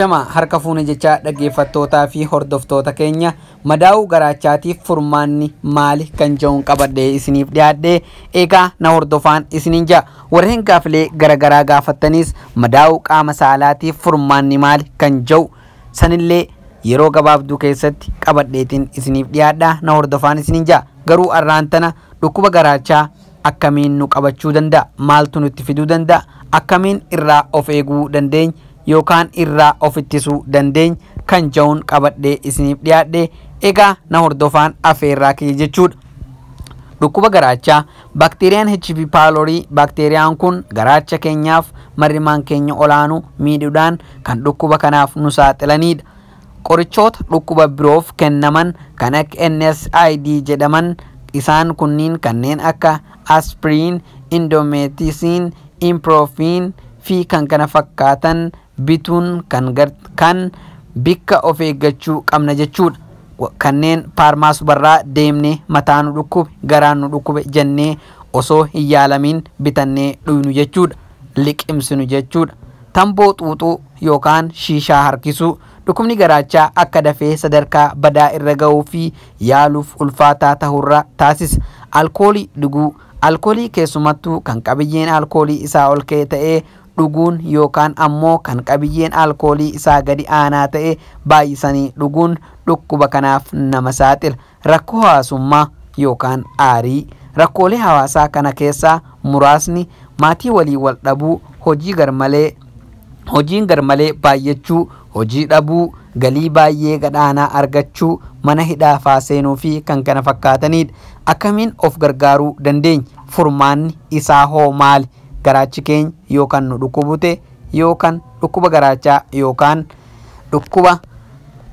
Nama harka fuune jechaa dhaggeeffattootaa fi hordoftoota keenya, madaa'uu garaachaatiif furmaanni maali kan jedhuun qabadhee isiniif dhiyaadhe. Egaa na hordofaan isiniin ja'a. Warreen gaafilee garaagaraa gaafattanis, madaa'uu qaama saalaatiif furmaanni maali kan jedhu sanillee yeroo gabaabduu keessatti qabadheetiin isiniif dhiyaadha, na hordofaan isiniin ja'a. Garuu arraan tana dhukkuba garaachaa akkamiin nu qabachuu danda'a? Maaltu nutti fiduu danda'a? Akkamiin irraa of eeguu dandeenya yookaan irraa of ittisuu dandeenya kan jedhuun qabadhee isiniif dhiyaadhe. Egaa na hordofaan afeerraa kiyya jechuudha. Dhukkuba garaachaa baakteeriyaan HP pylori, baakteeriyaan kun garaacha keenyaaf marrimaan keenya olaanuu miidhuudhaan kan dhukkuba kanaaf nu saaxilanidha. Qorichoota dhukkuba biroof kennaman kan akka NSAID jedhaman, isaan kunniin kanneen akka aspirin, indomethacin, ibuprofen fi kan kana fakkaatan bituun kan bikka of eeggachuu qabna jechuudha. Kanneen paarmaasubarraa deemnee mataa nu dhukkube, garaan nu dhukkube jennee osoo hin yaalamiin bitannee dhuynu jechuudha. Liqimsinu jechuudha. Tamboo xuuxuu yookaan shiishaa harkisuu dhukkubni garaachaa akka dafee sadarkaa badaa irra ga'uu fi yaaluuf ulfaataa ta'urra taasisa. Alkoolii dhuguu, alkoolii keessumattuu kan qabiyyeen alkoolii isaa ol ka'e ta'ee dhuguun yookaan ammoo kan qabiyyeen alkoolii isaa gadi aanaa ta'e baay'isanii dhuguun dhukkuba kanaaf nama saaxila. Rakkoo hawaasummaa yookaan aarii, rakkoolee hawaasaa kana keessaa muraasni maatii walii wal dhabuu, hojii garmalee, hojiin garmalee baay'achuu, hojii dhabuu, galii baay'ee gadhaanaa argachuu, mana hidhaa faa seenuu fi kan kana fakkaatanidha. Akkamiin of gargaaruu dandeenya? Furmaanni isaa hoo maali? Garaachi keenya yookaan nu dhukkubute yookaan dhukkuba garaachaa yookaan dhukkuba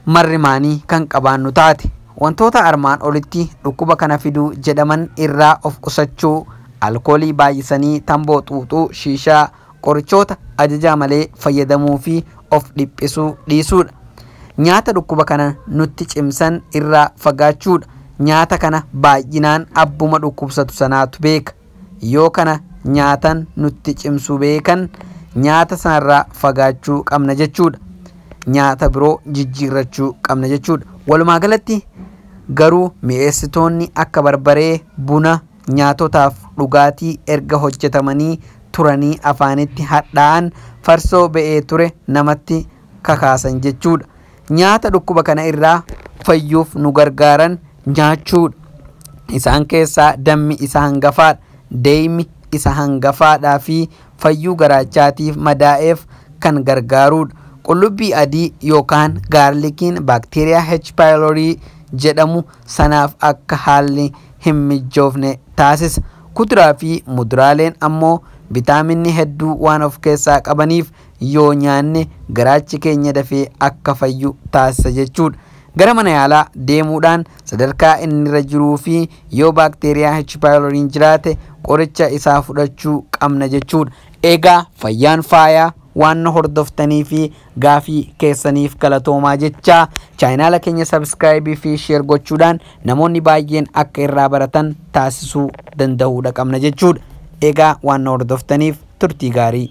marrimaanii kan qabaannu taate, wantoota armaan olitti dhukkuba kana fiduu jedhaman irraa of qusachuu, alkoolii baay'isanii, tamboo xuuxuu, shiishaa, qorichoota ajajaa malee fayyadamuu fi of dhiphisuu dhiisuudha. Nyaata dhukkuba kana nutti cimsan irraa fagaachuudha. Nyaata kana baay'inaan abbuma dhukkubsatu sanaatu beeka. Yoo kana nyaatan nutti cimsuu beekan, nyaata sanarraa fagaachuu qabna jechuudha. Nyaata biroo jijjiirrachuu qabna jechuudha. Walumaa galatti garuu mi'eessitoonni akka barbaree, buna, nyaatotaaf dhugaatii erga hojjetamanii turanii afaanitti hadhaa'an, farsoo ba'ee ture namatti kakaasan jechuudha. Nyaata dhukkuba kana irraa fayyuuf nu gargaaran nyaachuudha. Isaan keessaa dammi isa hangafaadha. Deeymi isa hangafaadhaa fi fayyuu garaachaatiif madaa'eef kan gargaarudha. Qullubbii adii yookaan gaarlikiin baakteeriyaa H. pylori jedhamu sanaaf akka haalli hin mijoofne taasisa. Kuduraa fi muduraaleen ammoo vitaaminni hedduu waan of keessaa qabaniif yoo nyaanne garaachi keenya dafee akka fayyu taasisa jechuudha. Gara mana yaalaa deemuudhaan sadarkaa inni irra jiruu fi yoo baakteeriyaa H. pyloriin jiraate qoricha isaa fudhachuu qabna jechuudha. Egaa fayyaan faayaa. Waan nu hordoftanii fi gaafii keessaniif galatoomaa jechaa, chaayinaala keenya subscribe fi share gochuudhaan namoonni baay'een akka irraa baratan taasisuu danda'uudha qabna jechuudha. Egaa waan nu hordoftaniif turtii gaarii.